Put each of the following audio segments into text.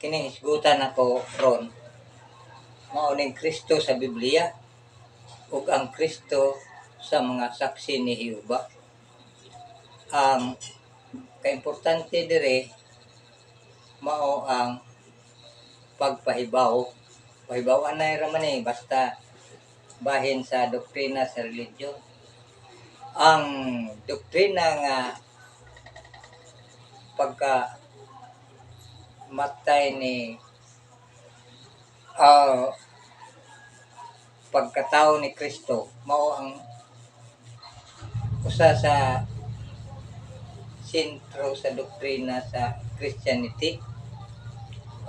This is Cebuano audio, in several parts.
Kining hisgutan nako ron mao ning Kristo sa Biblia ug ang Kristo sa mga Saksi ni Jehova. Ang kaimportante dire mao ang pagpahibaw. Pahibaw anay ra man eh, basta bahin sa doktrina sa religion. Ang doktrina nga pagka matay ni pagkatao ni Kristo mao ang usa sa sentro sa doktrina sa Christianity.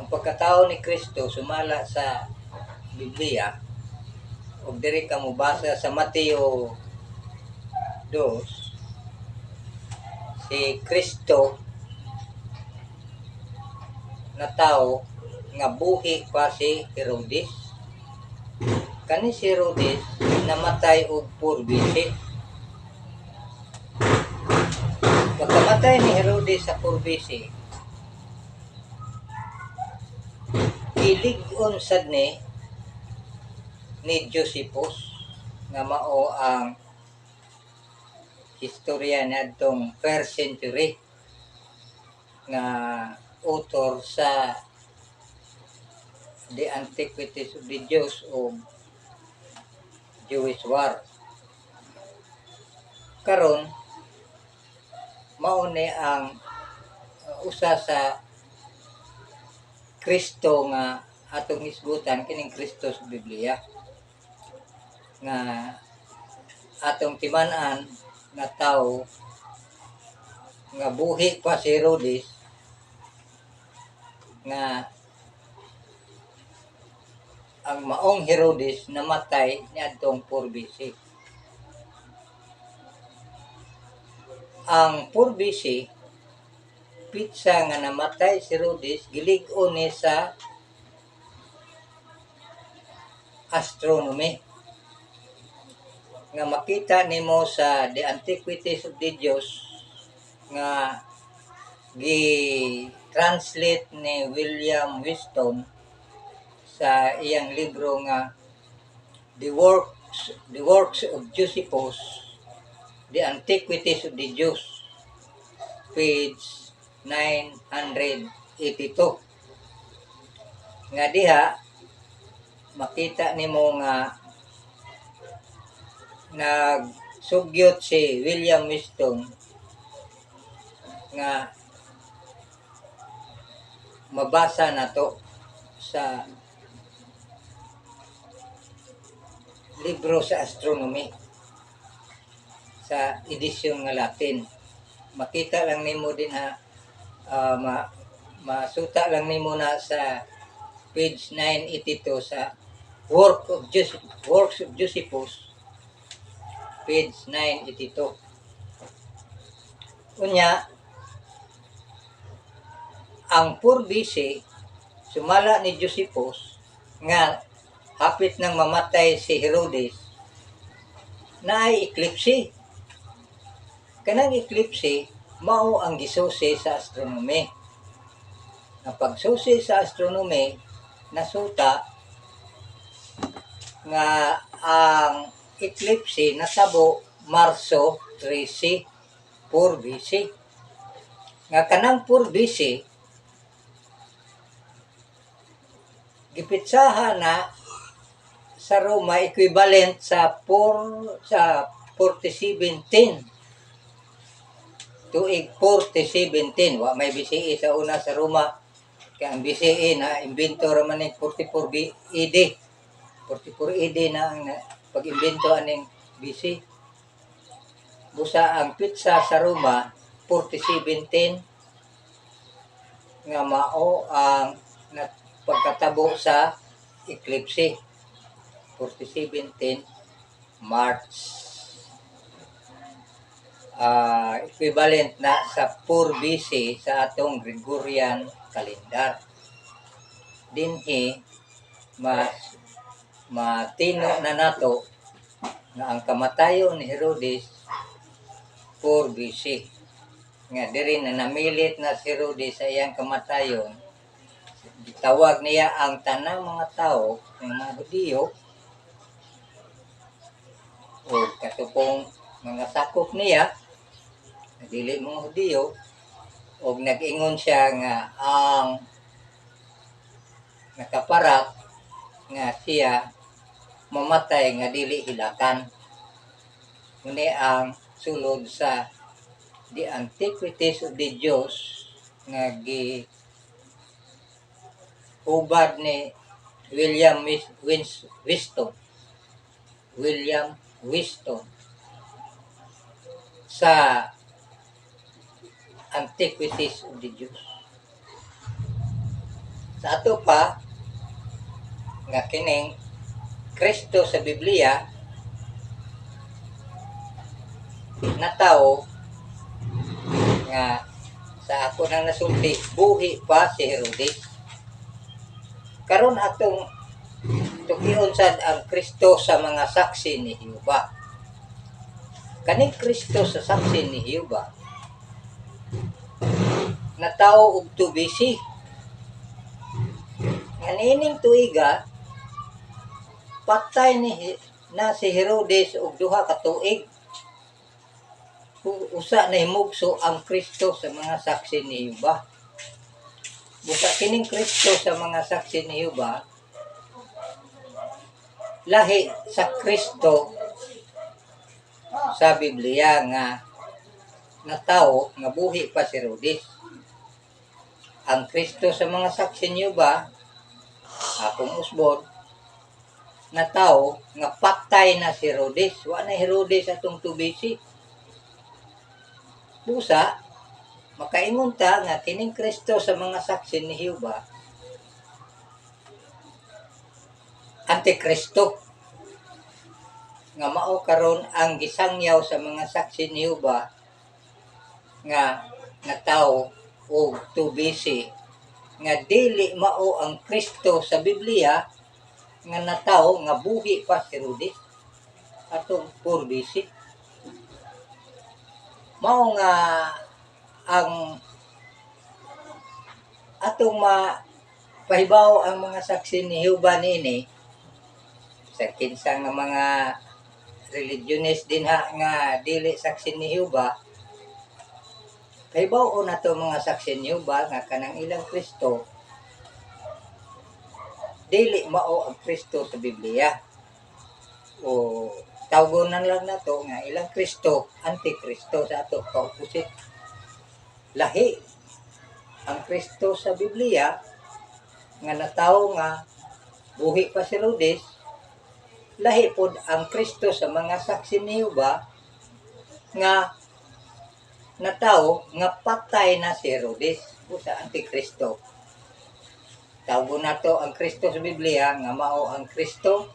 Ang pagkatao ni Kristo sumala sa Biblia, ug diri ka mobasa sa Mateo 2, si Kristo na tao nga buhi pa si Herodes. Kani si Herodes namatay og 4 BC. Pagkamatay ni Herodes sa 4 BC, gilig-on sad ni Josephus nga mao ang istorya niadtong first century nga author sa The Antiquities of the Jews o Jewish War. Karon mao ni ang usa sa Kristo nga atong hisgutan, kining Kristo sa Biblia nga atong timan-an nga tao nga buhi pa si Herodes, nga ang maong Herodes namatay niadtong 4 BC. Ang 4 BC, petsa nga namatay si Herodes, gilig-on ni sa astronomy nga makita nimo sa The Antiquities of the Jews nga gi-translate ni William Whiston sa iyang libro nga The Works of Josephus, The Antiquities of the Jews, page 982, nga diha makita nimo nga nagsugyot si William Whiston nga mabasa nato sa libro sa astronomy sa edisyon nga Latin. Makita lang nimo din ha, masuta lang nimo na sa page 982 sa Works of Josephus, page 982. Unya, ang 4 BC, sumala ni Josephus nga hapit nang mamatay si Herodes na ay eclipse. Kanang eclipse mao ang gisusi sa astronomy. Nga pagsusi sa astronomy, nasuta nga ang eclipse natabo Marso 13, 4 BC. Nga kanang 4 BC gipitsahan na sa Roma equivalent sa 4 sa 4710, tuig 4710. Wa may BCE sa una sa Roma kay ang BCE na imbento ra man ning 44 B AD. 44 AD na ang pag-imbento aning BC. Busa ang petsa sa Roma 4710 nga mao ang pagkatabo sa eclipse, 4710 March, equivalent na sa 4 BC sa atong Gregorian calendar. Dinhi mas matino na nato nga ang kamatayon ni Herodes 4 BC, nga diri na namilit na si Herodes sa iyang kamatayon. Gitawag niya ang tanang mga tao ng mga Hudiyo o katupong mga sakop niya na dili mga Hudiyo, og nag-ingon siya nga ang nakaparat nga siya mamatay nga dili hilakan. Muni ang sulod sa The Antiquities of the Jews nga gi hubad ni William Whiston. William Whiston sa Antiquities of the Jews. Sa ato pa nga kining Kristo sa Biblia na tao nga sa ako nang nasulti, buhi pa si Herodes. Karon atong tukion sad ang Kristo sa mga saksi ni Jehova. Kaning Kristo sa saksi ni Jehova natawo og 2 BC. Nga niining tuiga patay ni na si Herodes og 2 ka tuig. Usa na himugso ang Kristo sa mga saksi ni Jehova. Busa kining Kristo sa mga saksi ni Jehova lahi sa Kristo sa Biblia nga natawo nga buhi pa si Herodes. Ang Kristo sa mga saksi ni Jehova, akong usbon, natawo nga patay na si Herodes. Wa na Herodes atong 2 BC. Busa, makaingon ta nga kining Kristo sa mga saksi ni Jehova Antikristo nga mao karon ang gisangyaw sa mga saksi ni Jehova nga natawo og 2 BC nga dili mao ang Kristo sa Biblia nga natawo nga buhi pa si Herodes atong 4 BC. Mao nga ang atong mapahibaw ang mga saksi ni Jehova niini sa kinsa nga mga religionist dinha nga dili saksi ni Jehova, pahibaw nato mga saksi ni Jehova nga kanang ilang Kristo dili mao ang Kristo sa Biblia, o tawgon na lang nato nga ilang Kristo Antikristo. Sa ato ka-opposite, lahi ang Kristo sa Biblia nga natawo nga buhi pa si Herodes, lahi pod ang Kristo sa mga saksi ni Jehova nga natawo nga patay na si Herodes o sa Antikristo. Tawgon nato ang Kristo sa Biblia nga mao ang Kristo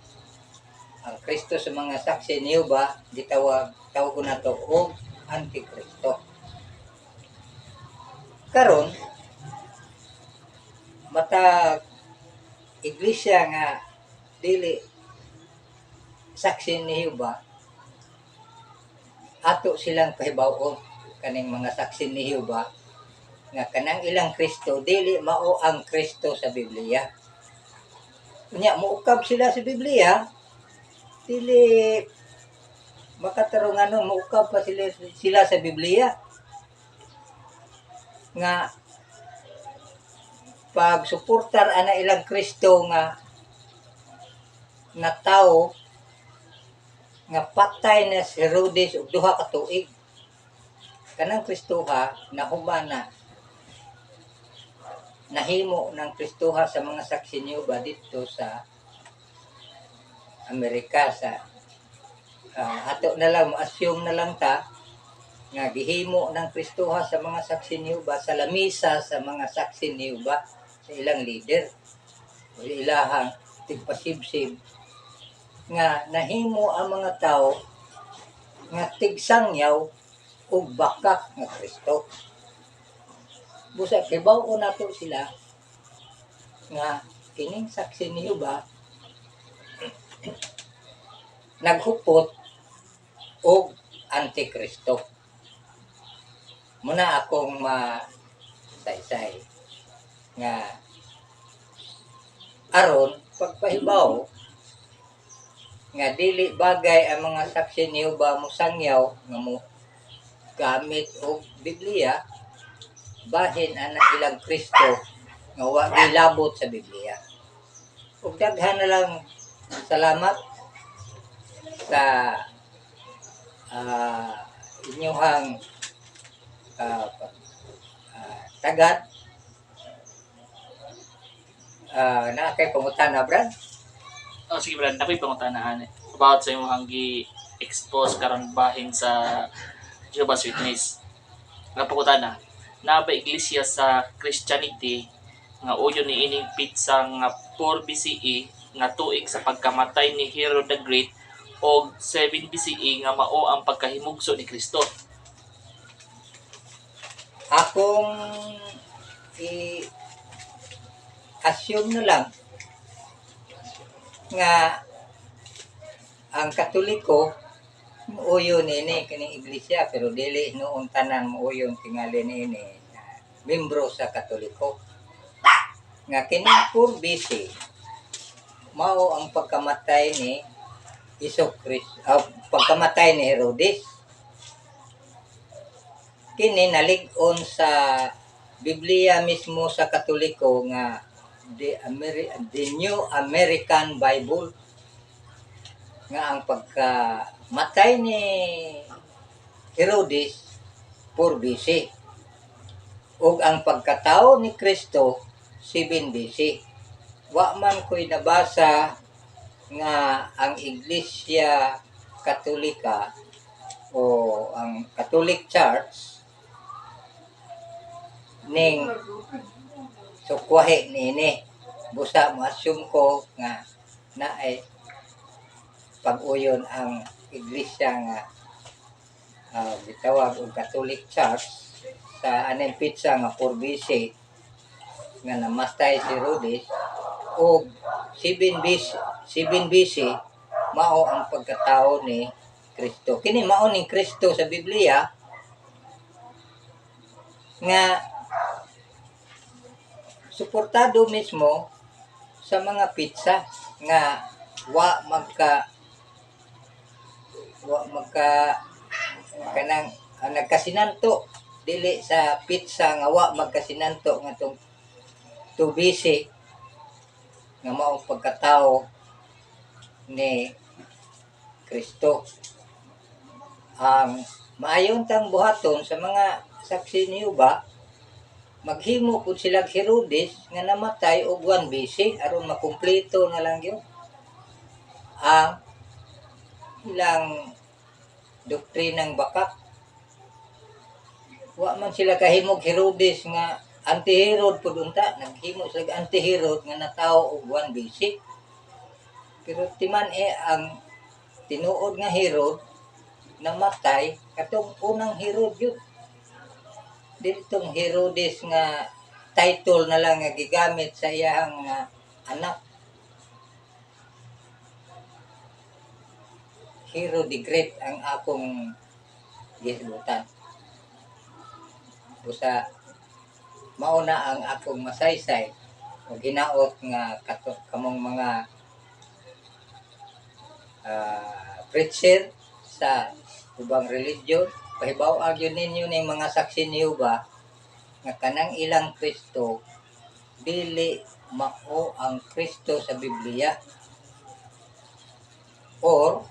sa mga saksi ni Jehova, gitawag tawgon nato og Antikristo. Karon matag iglesia nga dili saksi ni Jehova, ato silang pahibaw-on kaning mga saksi ni Jehova nga kanang ilang Kristo dili mao ang Kristo sa Biblia. Unya muukab sila sa Biblia, dili makatarungan no, muukab pa sila sila sa Biblia nga pag suportar ana ilang Kristo nga natawo nga patay na si Herodes og 2 ka tuig. Kanang Kristoha nahuman na nahimo ng Kristoha sa mga saksi ni Jehova dito sa Amerika. Sa ato na lang, assume na lang ta nga gihimo ng Kristoha sa mga saksi ni Jehova sa lamisa sa mga saksi ni Jehova, sa ilang leader o ilahang tigpasibsib, nga nahimo ang mga tao nga tigsangyaw og baka nga Kristo. Busa kibaw nato sila nga kining saksi ni Jehova naghupot og Antikristo. Muna akong masaysay nga Aron pagpahibaw nga dili bagay ang mga Saksi ni Jehova mosangyaw nga mo gamit og Biblia, bahin ana ilang Kristo nga wa gilabot sa Biblia. Ug daghan na lang salamat sa inyuhang tagad. Naa kay pangutana, Brad? Oh, sige Brad, ako'y pangutanahan eh about sa imong gi-expose karon bahin sa Jehovah's Witness. Nga pangutana, naa ba iglesia sa Christianity nga uyon ni ining petsa nga 4 BCE nga tuig sa pagkamatay ni Herod the Great og 7 BCE nga mao ang pagkahimugso ni Kristo? Akong i assume na lang nga ang Katoliko muuyon ini kining iglesia, pero dili noon tanan muuyon tingali niini na membro sa Katoliko nga kining 4 BC mao ang pagkamatay ni Hesus Kristo, pagkamatay ni Herodes. Kini nalig-on sa Biblia mismo sa Katoliko nga the New American Bible nga ang pagkamatay ni Herodes 4 BC ug ang pagkatao ni Kristo 7 BC. Wa man ko'y nabasa nga ang Iglesia Katolika o ang Catholic Church ning sukwahi niini. Busa mo assume ko nga naay pag-uyon ang iglesia nga gitawag og Catholic Church sa aning petsa nga 4 BC nga namatay si Herodes og 7 BC. 7 BC mao ang pagkatao ni Kristo. Kini mao ning Kristo sa Biblia nga suportado mismo sa mga petsa nga wa magka kanang nagkasinanto, dili sa petsa nga wa magkasinanto nga tong 2 BC nga mao ang pagkatao ni Kristo. Ang maayon tang buhaton sa mga Saksi ni Jehova, maghimo pud sila Herodes nga namatay og 1 BC aron makumpleto na lang yun ang ilang doktrinang bakak. Wa man sila kahimog Herodes nga anti-Herod pud unta. Naghimo sila anti-Herod nga natawo og 1 BC, pero timan eh ang tinuod nga Herod namatay katong unang Herod yun, ditong Herodes nga title na lang nga gigamit sa iyang nga anak. Herod the Great ang akong gisgutan. Busa mauna ang akong masaysay o ginaot nga kato, kamong mga preacher sa ubang religion, pahibaw gyud ninyo ning mga Saksi ni Jehova nga kanang ilang Kristo dili mao ang Kristo sa Biblia or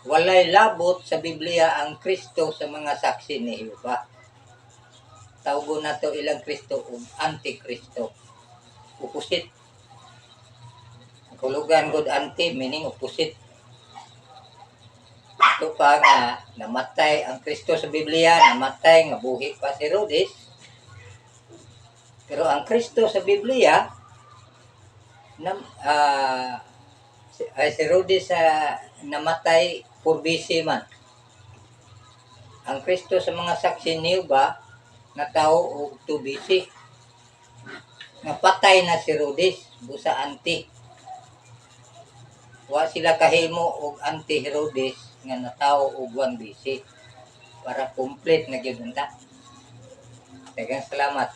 walay labot sa Biblia ang Kristo sa mga Saksi ni Jehova. Tawgon nato ilang Kristo og Antikristo. Opposite. Ang Kahulugan gud anti, meaning opposite. Ito pa nga namatay ang Kristo sa Biblia, namatay nga buhi pa si Herodes. Pero ang Kristo sa Biblia nam, si Herodes sa namatay 4 BC man. Ang Kristo sa mga Saksi ni Jehova natawo og 2 BC. Nga patay na si Herodes, busa anti. Wa sila kahimo og anti Herodes nga natawo og 1 BC para complete na gyud unta. Daghang salamat.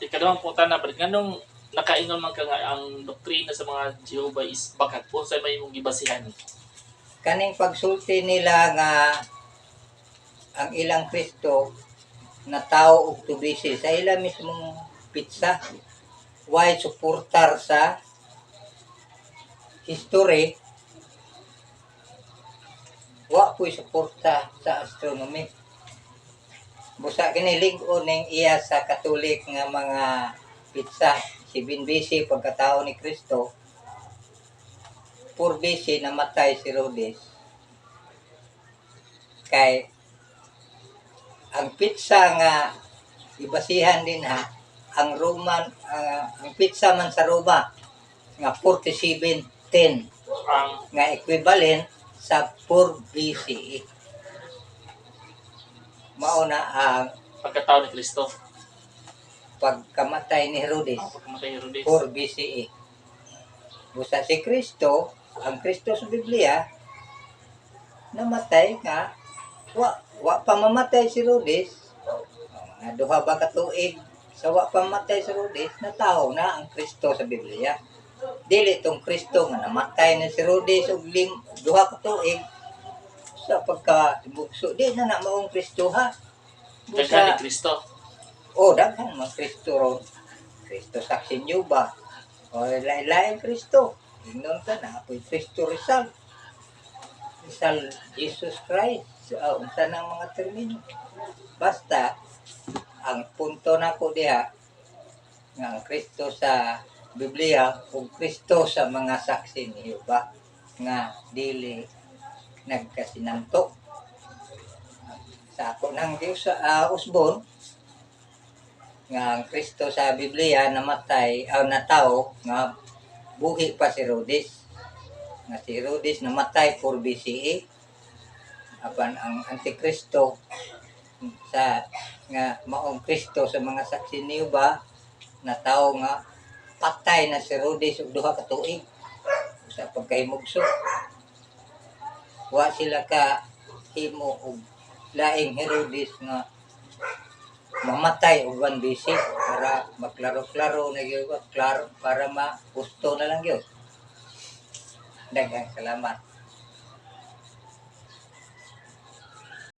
Ikaduhang pangutana, Brad, nganong Nakaingon man ka nga ang doktrina sa mga Jehovah is bakak. Unsay may imong gibasihan? Kaning pagsulti nila nga ang ilang Kristo na tao og tubisi sa ila mismong petsa, way suportar sa history, wa po'y suporta sa astronomy. Busa kini lig-on ning iya sa Katolik nga mga petsa, 7 BC pagkatao ni Kristo, 4 BC namatay si Herodes. Kay ang petsa nga ibasihan din ha, ang Roman, ang petsa man sa Roma nga 4710 Ang nga equivalent sa 4 BCE. Mao na ang pagkatao ni Kristo. Pagkamatay ni Herodes, Ang pagkamatay ni Herodes. 4 BCE. Busa si Kristo, ang Kristo sa Biblia, namatay nga, wa pa mamatay si Herodes, nga duha ba ka tuig sa wa pa mamatay si Herodes, natawo na ang Kristo sa Biblia. Dili tong Kristo nga namatay na si Herodes og 2 ka tuig sa pagka bugso, di na na maong Kristo ha. Daghan ni Busa, Kristo. Oh, daghan mga Kristo ron. Kristo sa ba? O lain-lain Kristo. Ingnon ka na, apoy Kristo Rizal. Rizal Jesus Christ. Unsa nang mga termino. Basta, ang punto nako diha, nga ang Kristo sa Biblia ug Kristo sa mga saksi ni Jehova nga dili nagkasinanto. Sa ako ng Diyos usbon, nga ang Kristo sa Biblia namatay aw natawo nga buhi pa si Herodes. Nga si Herodes namatay 4 BCE, apan ang Antikristo sa nga maong Kristo sa mga saksi niyo ba natawo nga patay na si Herodes og 2 ka tuig sa pagkahimugso. Wa sila ka himo og laing Herodes nga mamatay og 1 BC para maklaro-klaro na gyud, klaro para magusto na lang gyud. Daghang salamat.